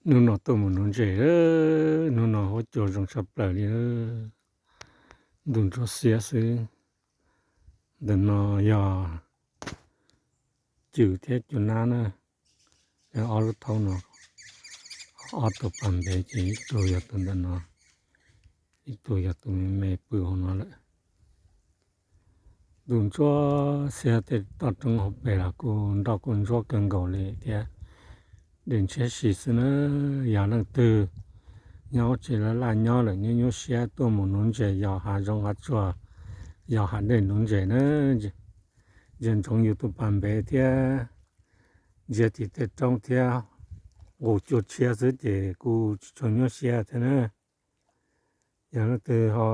Hnub no tuaj mus nuv ntses, hnub no huab cua zoo tshaj plaws li, ntuj ntsuab xiab xwb. Ntawm no yog cwm thiab cua nab na, ob lub thaub no, ob tug pas npe ces ib tug yog tus ntawm no, ib tug yog tus me me pw hauv no lawm. Ntuj ntsuab xiab, tej toj roob hauv pes los kuj nroj kuj ntsuab kawg nkaus li thiab. Dej ntshiab si xwb na. Yog leej twg nyob ua tsev laj laj nyob lawm nyuaj nyuaj siab tuaj mus nuv ntses yos hav zoov hav tsuag, yos hav dej nuv ntses na, ntsia ntsoov yus tus pas npe thiab ntsia tim tej roob thiab nqus cua tshiab xwb ces kuj tsis tshua nyuaj siab thiab na. Yog leej twg ho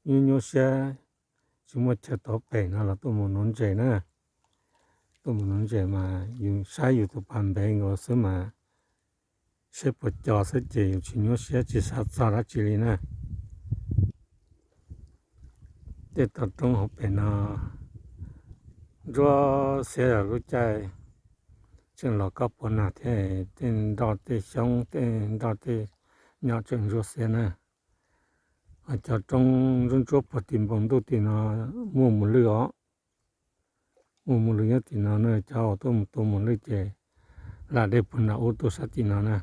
nyuaj nyuaj siab tsis muaj chaw tov pem no los tuaj mus nuv ntses na. Tuaj mus nuv ntses mas yus saib yus tus pas npe nkaus xwb mas, saib puas co xwb ces yus tsis nyuaj siab tsis xav txog dab tsi li na. Tej toj roob hauv pes no ntsuab xiab, lub caij tseem los koj puav nag thiab, tej nroj tej xyoob tej nroj tej nyob tseem ntsuab xiab na. Ho cov roob ntsuab ntsuab puag tim npoo ntuj tim no muaj mus lwj os. Muaj mus lwj nyob tim no na, cov uas tuaj mus tua mus lwj ces lam dej puag nram ub tuaj sab tim no na.